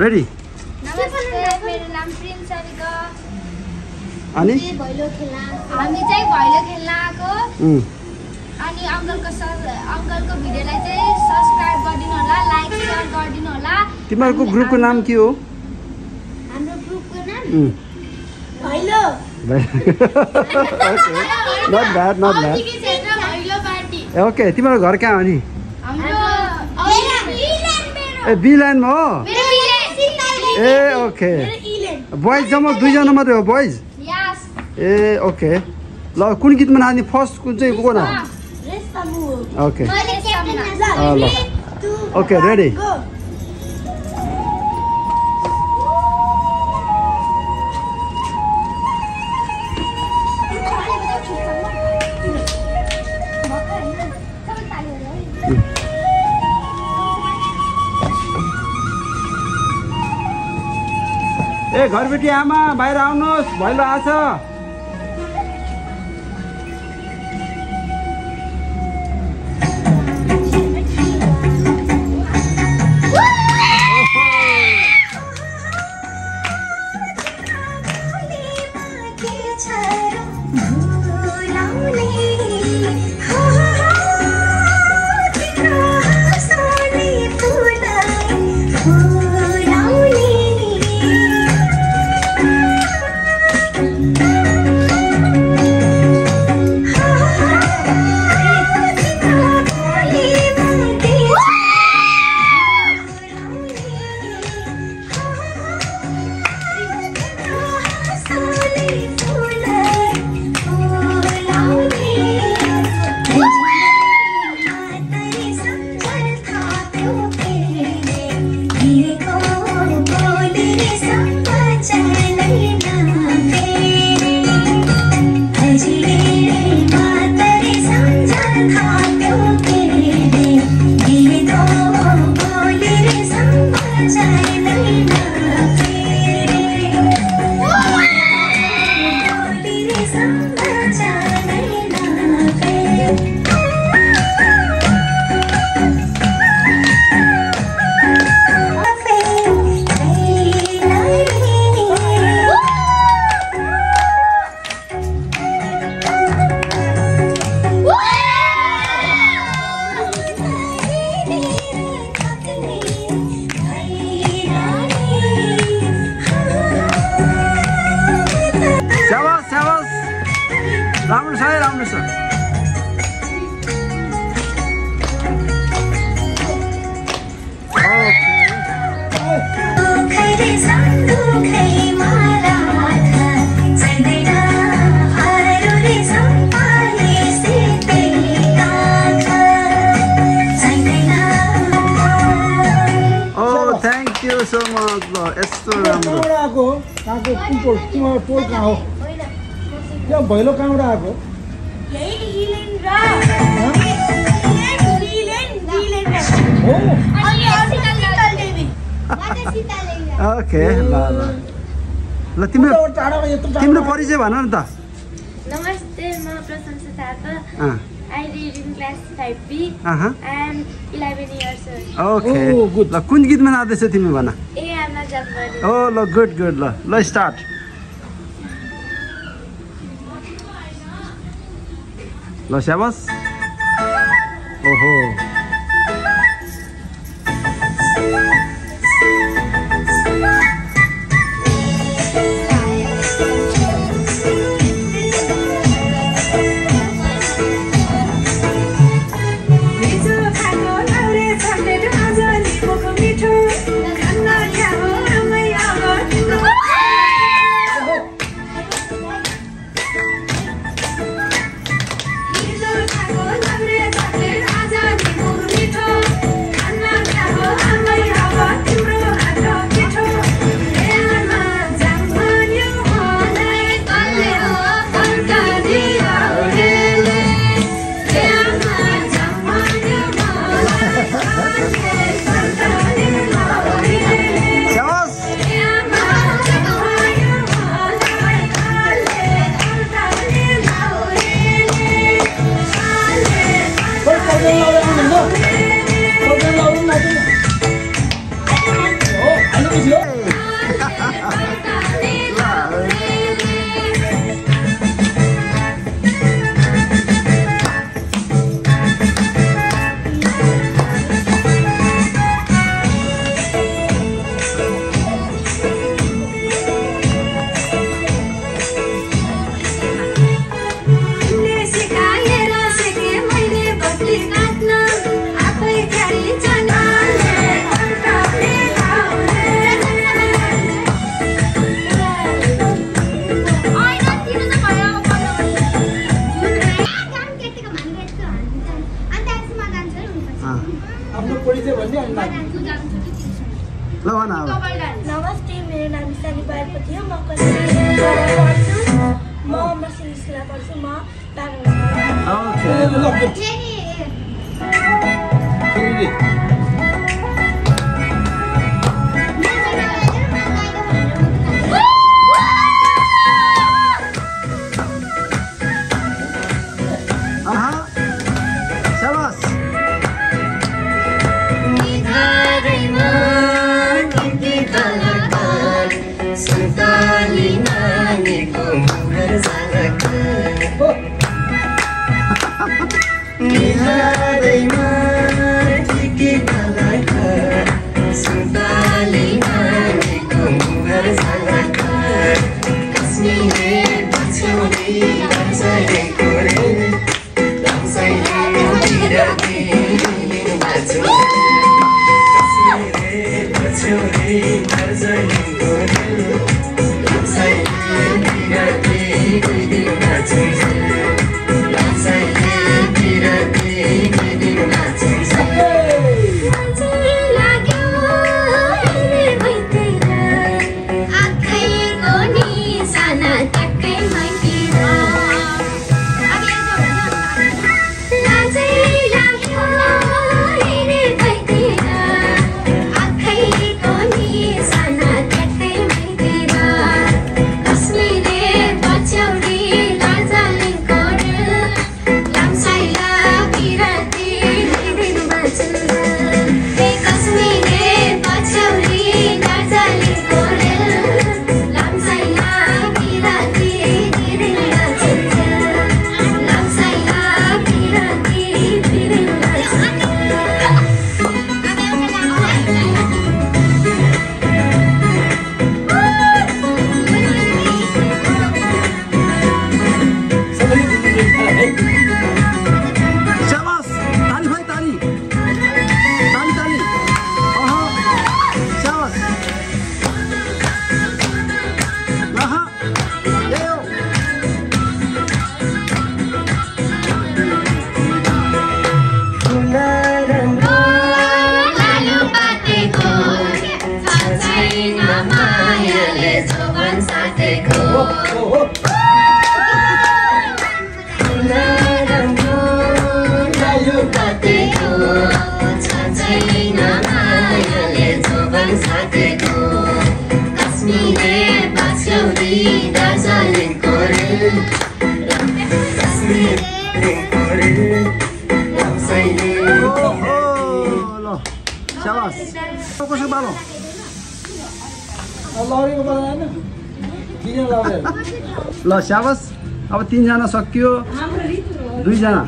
Ready नमस्ते मेरो नाम प्रिम सरिका अनि हामी चाहिँ भैलो खेल्न आएको अनि अङ्कलको भिडियोलाई चाहिँ सब्स्क्राइब गरिदिनु होला लाइक शेयर गरिदिनु होला तिमीहरूको ग्रुपको नाम के हो हाम्रो ग्रुपको नाम Bhailo not bad Bhailo party okay तिम्रो घर कहाँ हो नि हाम्रो ए बिल्यान्डमा हो ए ओके बोइज जम्मा 2 जना मात्रै हो बोइज ए ओके ल कुन गीतमा नाच्ने फर्स्ट कुन चाहिँ को न ओके ल ओके रेडी ए घरबेटी आमा बाहिर आउनुहोस् भैलो आछ राम्रो छ थ्याङ्क यू सो मच ल यस्तो राम्रो आएको कहाँको कुन टोल तिम्रो टोल कहाँ हो यहाँ भैलो कहाँबाट आएको ओके ल ल ल तिम्रो परिचय भन न त नमस्ते म प्रशंसा Thapa I read in class 5B. I am 11 years old. Okay ल कुन गीतमा नाच्दैछौ तिमी भन ए आमा जम्बरी ओ ल गुड गुड ल स्टार्ट ल शाबास ओहो नमस्ते, मेरो नाम सानी बारपति हो। म कलेजमा पढ्छु। म मसिङ स्कुलमा पढ्छु। म ल स्याबास। अब 3 जना सकियो, 2 जना।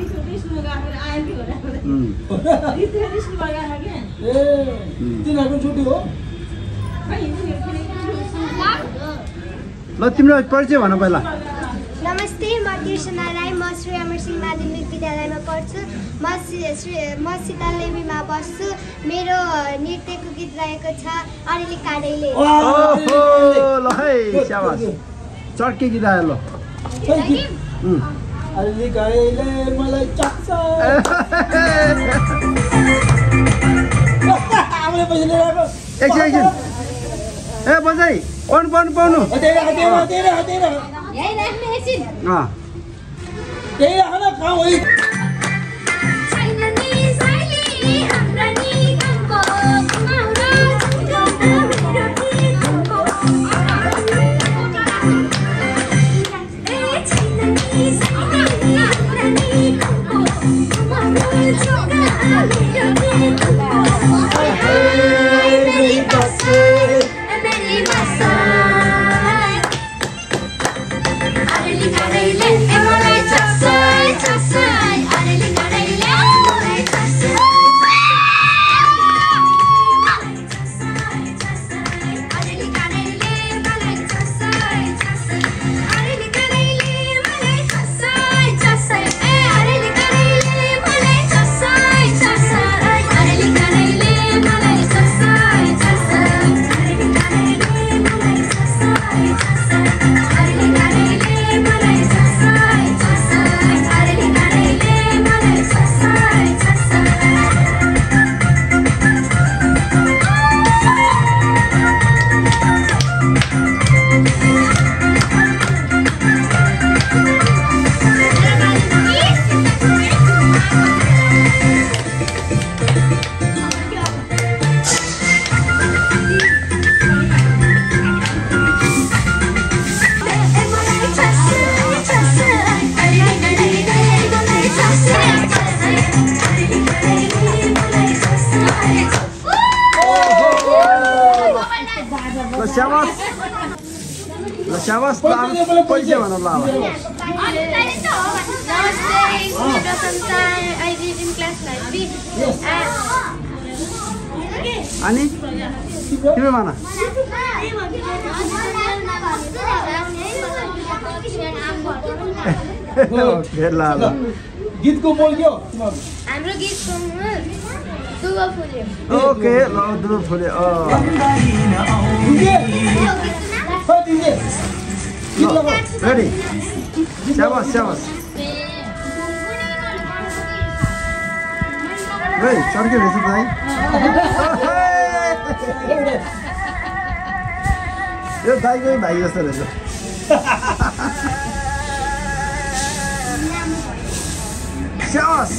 ल तिम्रो परिचय भन पहिला। नमस्ते, म तिर्सना राई। म श्री अमर सिंह माध्यमिक विद्यालयमा पढ्छु। म शीतल लेबीमा बस्छु। मेरो नृत्यको गीत रहेको छ अरेली काडेले। ल है स्याबास। चर्के गीत आयो। ल अरेली काडेले मलाई चक्छ। आमाले पैसा लिएर आएको। एकछिन ए बजाई पाउनु त्यही राख न कहाँ हो स्याबास ल स्याबास ल परिचय भन ल अब अनि तिमी भन ओके ल ल गीतको बोल के हो हाम्रो गीतको दुबा फुल्यो ओके ल दुबा फुल्यो रेडी स्याबास स्याबास भाइ चर्के रहेछ भाइ यो दाइकै भाइ जस्तो रहेछ स्याबास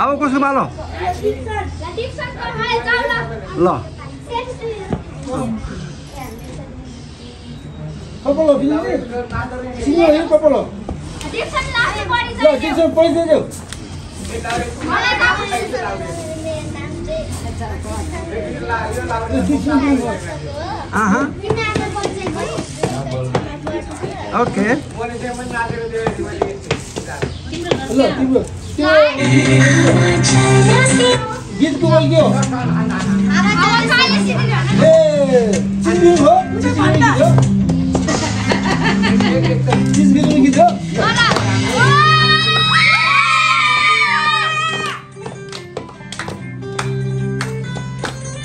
अब कसको बालो ल कपालो बिले सिंह हे कपालो ल किन पैसा देऊ ओके ल तिम्रो गीतको बोल के हो ए चिन्नु हो चिन्नु गीत हो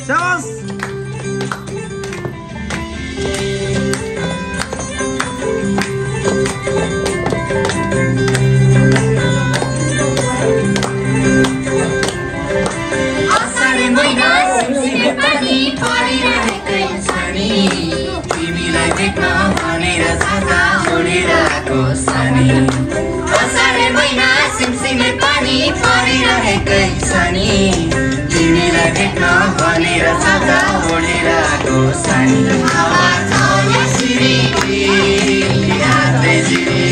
शाबाश असारे महिना सिमसिमे पानी परिरहेकै छ नि तिमीलाई भेट्न भनेर छाता ओढिरहेको छ नि हावा यसरी रातै जिरी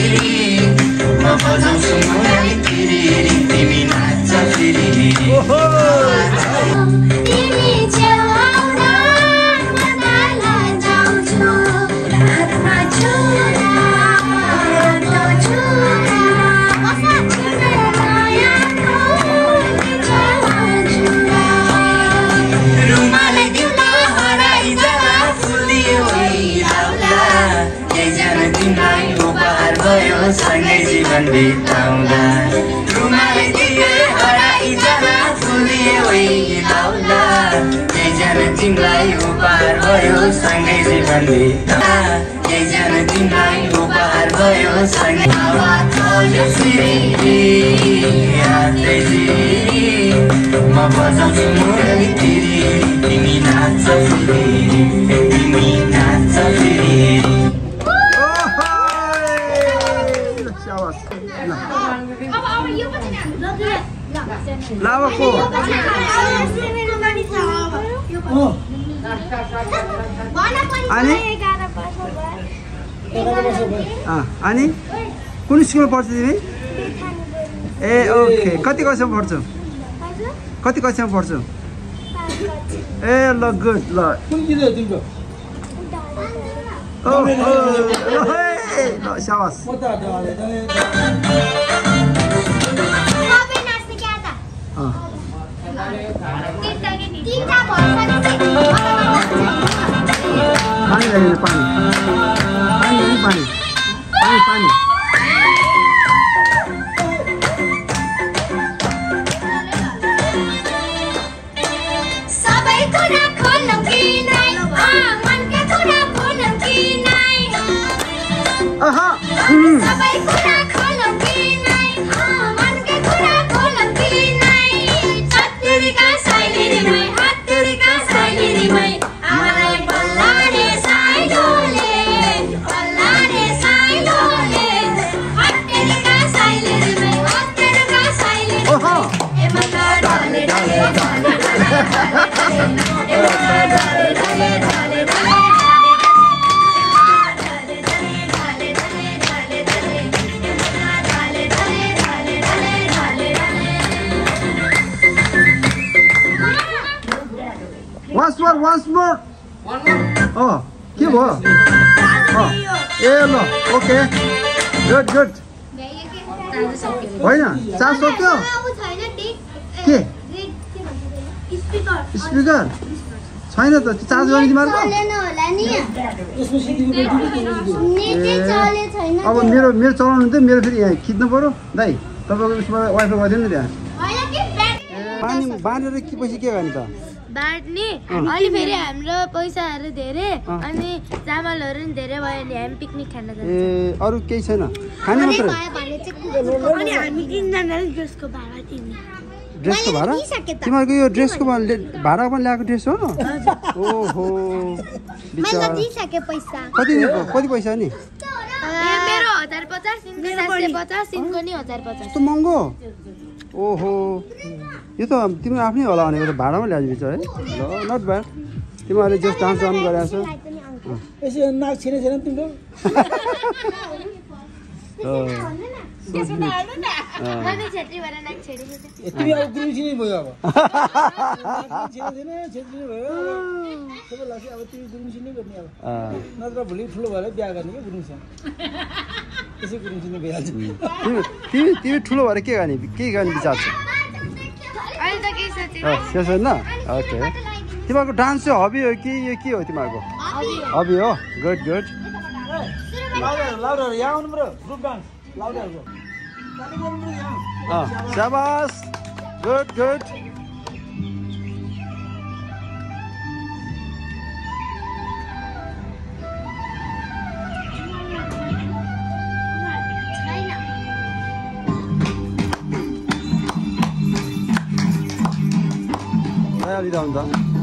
म बजाउँछु मलाई तिरी तिमी नाच्छ फेरि तिमी छेउमा मनाला जाउँछु रातमा छोरा सँगै जीवन बिताउँदा रुमाल दिए हराइ तिमीलाई उपहार भयो सँगै जीवन बिता एकजना तिमीलाई उपहार भयो सँगै म बजाउँछु मुरली तिरी तिमी नाच्छ फेरि तिमी नाच्छ फेरि लावाको अनि कुन स्कुलमा पढ्छौ तिमी ए ओके कति कक्षामा पढ्छौ कति कक्षामा पढ्छौ ए ल गुड ल शाबास पानी चाहिए पानी पानी पानी पानी पानी सबै कुरा खोल्नु कि नै मनका कुरा खोल्नु कि नै सबै कुरा खोल्नु कि नै मनका कुरा खोल्नु कि नै हत्तेरीका साइलेरीमै हत्तेरीका साइलेरीमै आमालाई बल्लाने साइलोले बल्लाने साइलोले हत्तेरीका साइलेरीमै हत्तेरीका साइलेरी ए मका डाले डाले डाले once more oh के भयो ए ल ओके गुड गुड होइन चार्ज सक्यो के स्पिकर छैन त चार्ज गर्ने तिमीहरूको अब मेरो चलाउनु त मेरो फेरि यहाँ खिच्नु पर्यो दाइ तपाईँको उसमा वाइफाई गरिदिनु नि त्यहाँ पानी बाँधेर के पछि के गर्ने त बाँड्ने अनि फेरि हाम्रो पैसाहरू धेरै अनि चामलहरू नि धेरै भयो नि हामी पिकनिक खान जान्छौँ ए अरू केही छैन खाने मात्र अनि हामी तिनजनाले ड्रेसको भाडा तिर्ने ड्रेसको भाडा तिमीहरूको यो ड्रेसको भाडा पनि ल्याएको ड्रेस हो ओहो कति पैसा नि मेरो 1050 इनको 750 इनको नि 1050 यस्तो महँगो ओहो यो त तिम्रो आफ्नै होला भनेको त भाडामा ल्याएको बिच है ल नट ब्याड तिमीहरूले जस्ट डान्स अन गरेको छौ यसो नाक छिने छैन तिम्रो तिमी अब गुरुङ छिने भयो अब छेत्री भयो सबै लाग्छ अब तिमी गुरुङ छिने गर्ने अब नत्र भोलि ठुलो भएर बिहा गर्ने क्या गुरुङसँग त्यसै गुरुङ छिने भइहाल्छ तिमी ठुलो भएर के गर्ने विचार छ छैन ओके तिमीहरूको डान्स चाहिँ हबी हो कि यो के हो तिमीहरूको हबी हो गुड गुड लाउडर यहाँ आउनु पर्यो ग्रुप डान्स लाउडरको शाबास गुड गुड लिँदा हुन्छ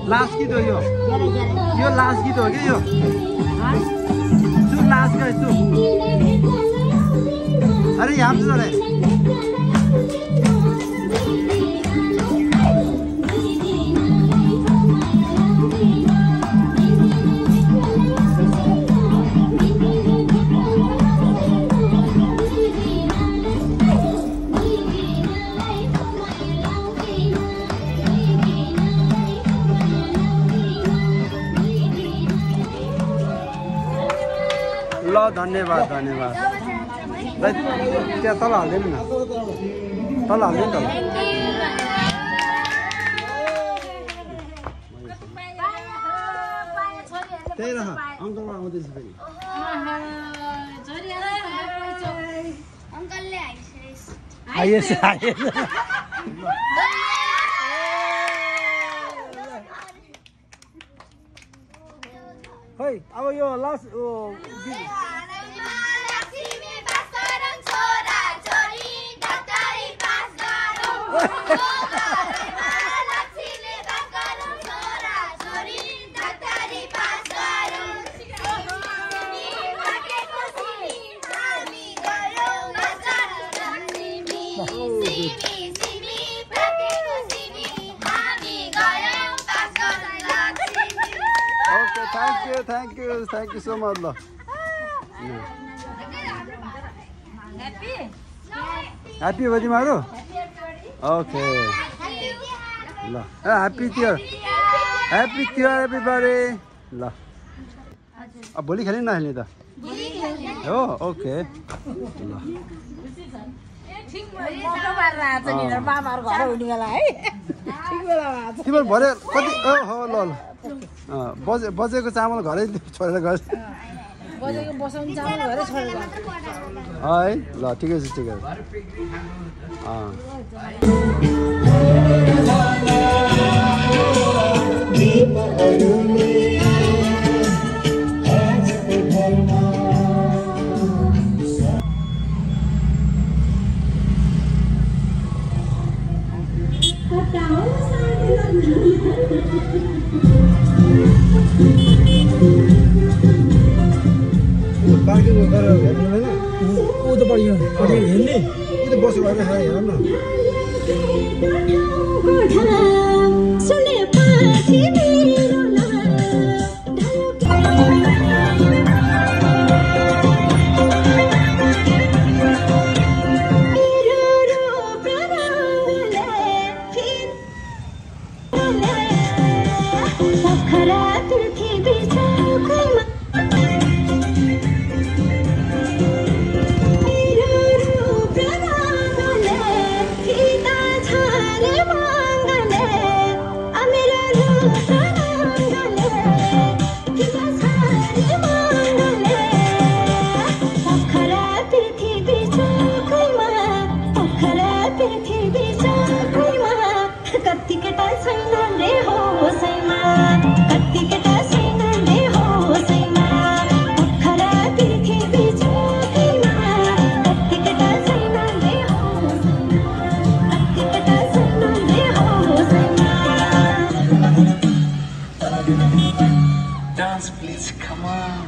लास्ट गीत हो यो लास्ट गीत हो कि यो लास्ट गीत अरे यहाँ अरे धन्यवाद धन्यवाद ल त्यहाँ तल हालिदिनु न तल हालिदिनु तल त्यही रह अङ्कलमा आउँदैछ फेरि अङ्कलले आइएस खै अब यो last Thank you so much. Happy birthday, Maru. Okay. Happy New Year. Happy New Year, everybody. La. अब भोलि खेल्ने नखेल्ने त हो ओके ल तिम्रो भरे कति हो ल ल बजेको चामल घरै छोडेर गए है ल ठिकै छ ठिकै बाँकी गरेर हेर्नु होइन ऊ त बढी हेर्ने ऊ त बस्यो भने हेर न Dance, please, come on.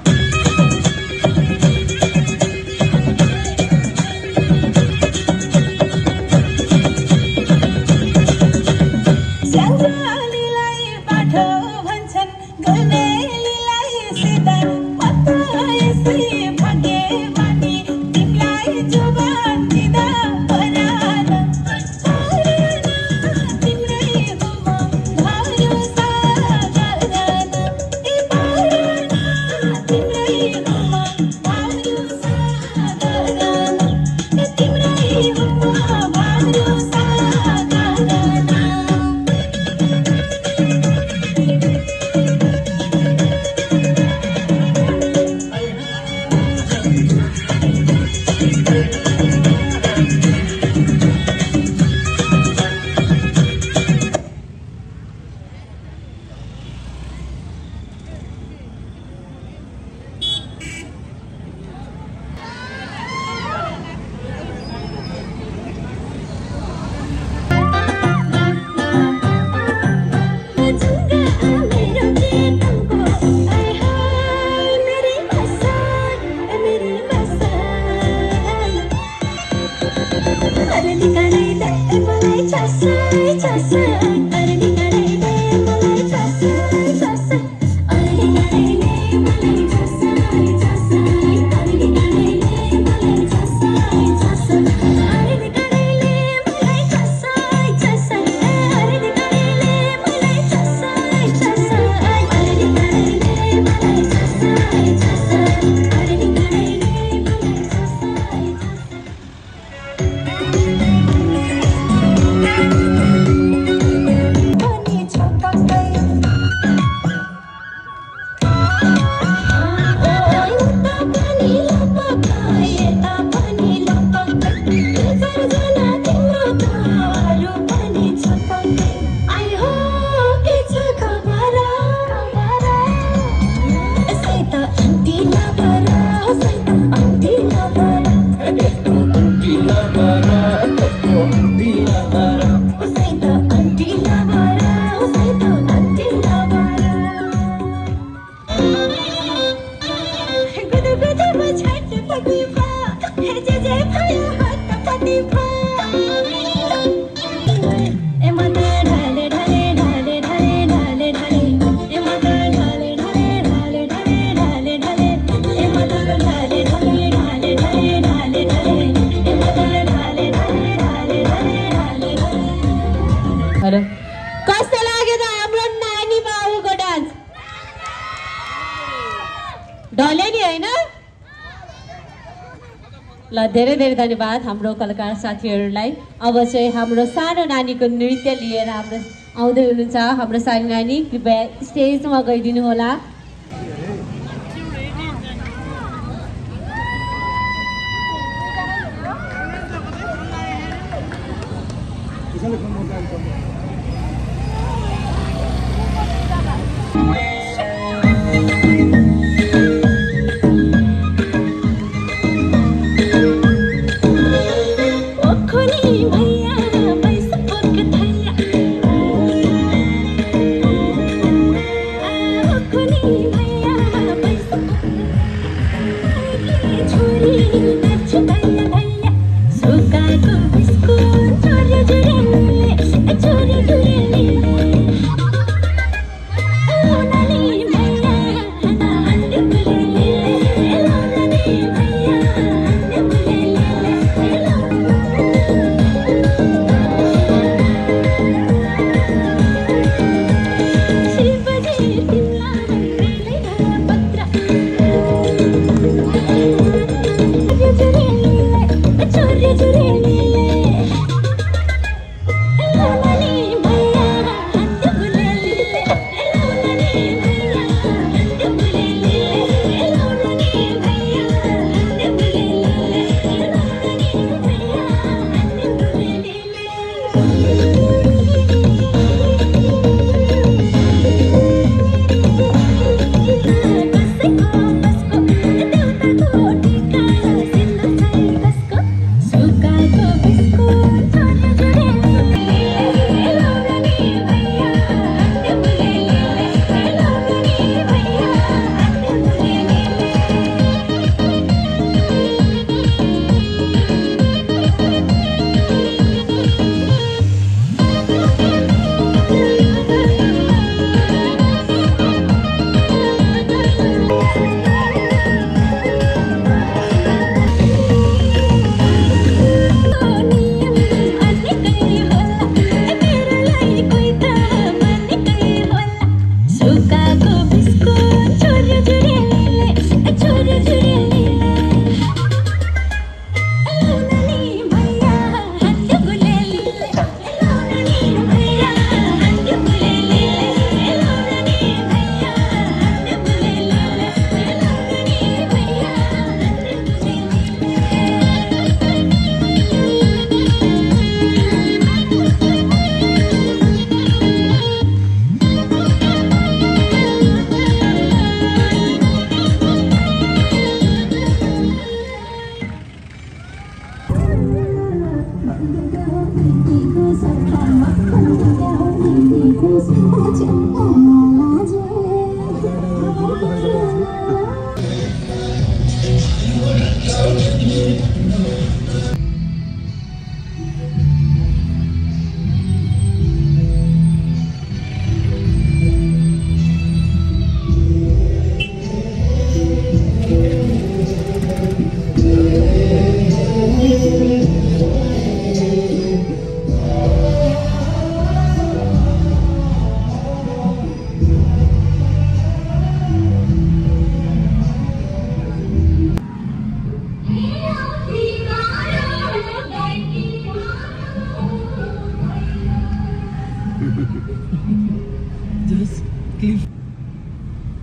कस्तो लाग्यो त हाम्रो नानी बाबुको डान्स ढले नि हैन ल धेरै धेरै धन्यवाद हाम्रो कलाकार साथीहरूलाई अब चाहिँ हाम्रो सानो नानीको नृत्य लिएर हाम्रो आउँदै हुनुहुन्छ हाम्रो सानो नानी कृपया स्टेजमा गइदिनु होला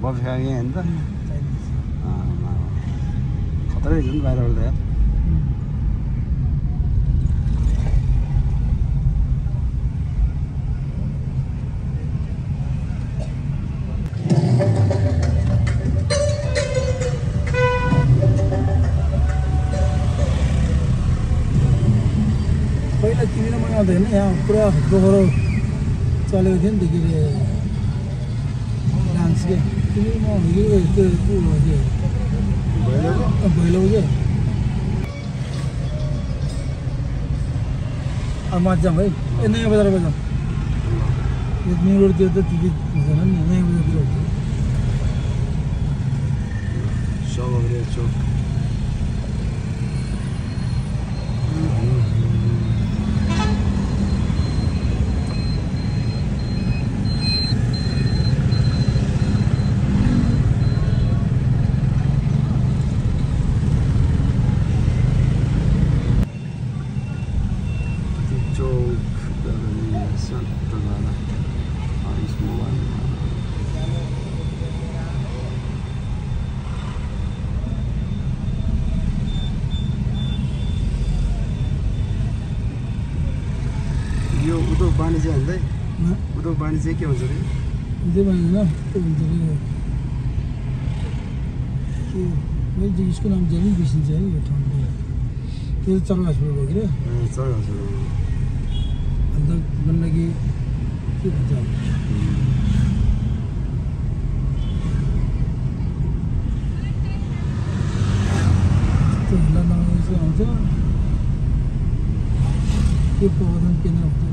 बक्सा यहाँ होइन त खतरै हुन्छ नि बाहिरबाट यार पहिला तिमीले मगाउँदा होइन यहाँ पुरा दोहोरो चलेको थियो नि त डान्स के तिमीले मगाउँदा त्यो भैलो क्या मजा भाइ ए नयाँ बजार बजाऊ न्यु रोडतिर त त्यति हुँदैन नि नयाँ बजारतिर हुन्छ Şalvarya çok. Çok böyle Santa Ana. İsmi var. यो उद्योग वाणिज्य भन्दै उद्योग वाणिज्य के भन्छ रे उद्योग वाणिज्य के भन्छ रे के जिसको नाम जानी बिर्सिन्छ है यो ठाउँमा त्यो चरघाँसबाट हो के रे चरघाँसबाट अन्त गण्डकी के भन्छ त्यो जिल्ला नाम चाहिँ आउँछ के प्रबन्धन केन्द्र हुन्छ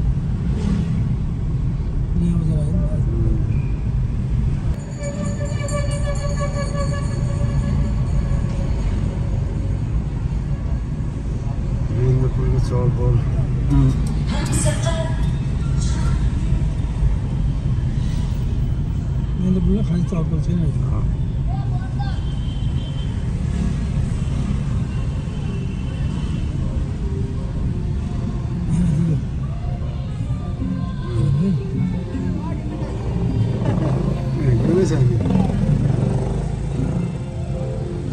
नयाँ बजार आयो मेदिनीपुरको चहलपहल मेदिनीपुरमा खालि चहलपहल छैन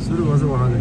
सुरु गर्छ उहाँले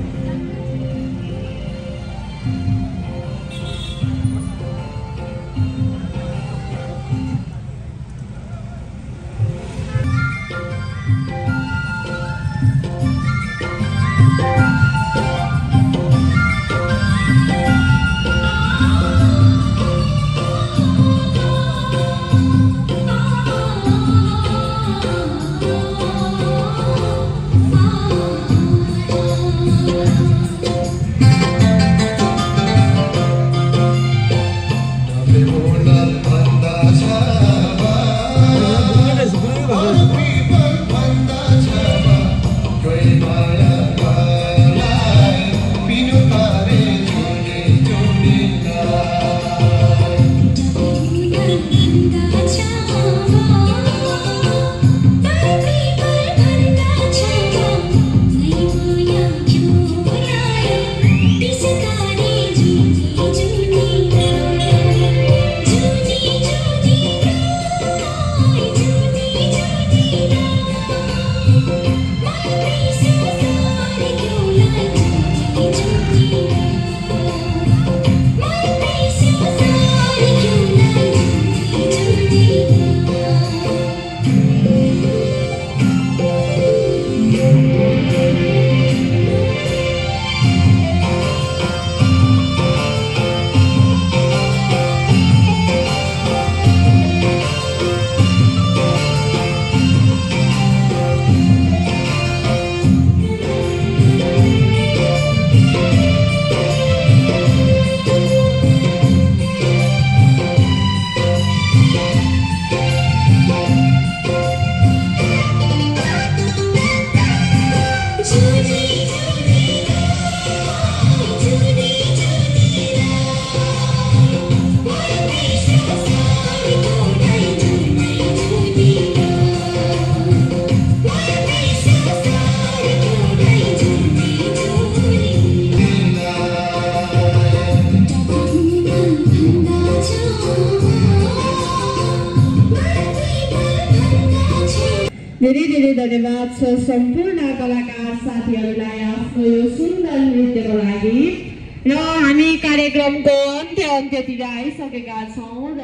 धेरै धेरै धन्यवाद छ सम्पूर्ण कलाकार साथीहरूलाई आफ्नो यो सुन्दर नृत्यको लागि र हामी कार्यक्रमको अन्त्यतिर आइसकेका छौँ र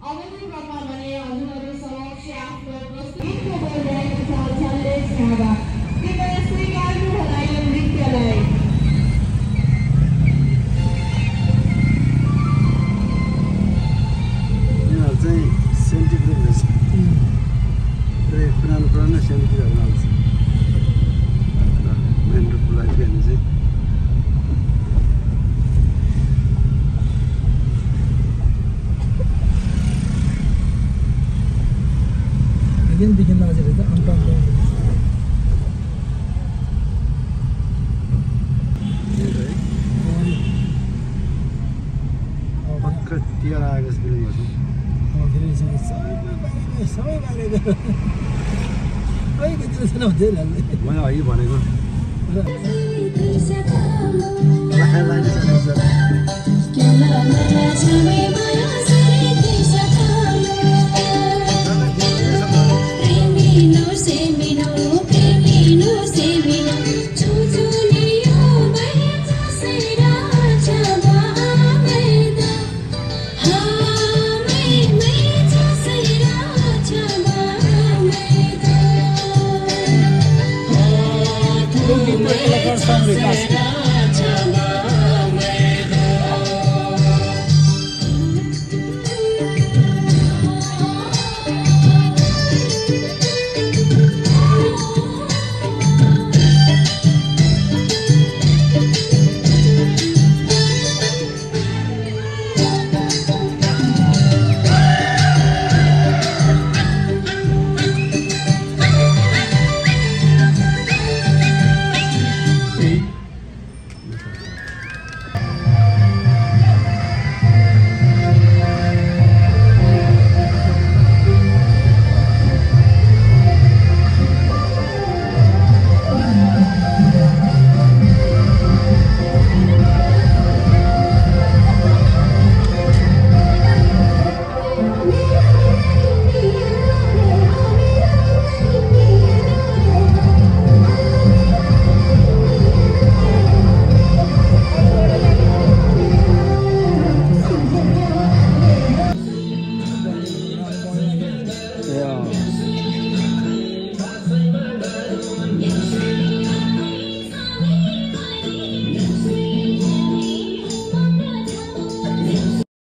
अबको क्रममा भने हजुरहरू समक्ष आफ्नो प्रस्तुतिको बोलिरहेको छ झल्ले छावा कृपया स्वीकार्नु होला यो नृत्यलाई चाहिँ सेन्टिग्रेड रहेछ पुरानो सेन्टिग्रेडहरू आउँछ मेन रोडको लागि भने चाहिँ टियर आएको फिलिङ गर्छु सबै बारेको खै कति सुनाउँदै लाले मैले अघि भनेको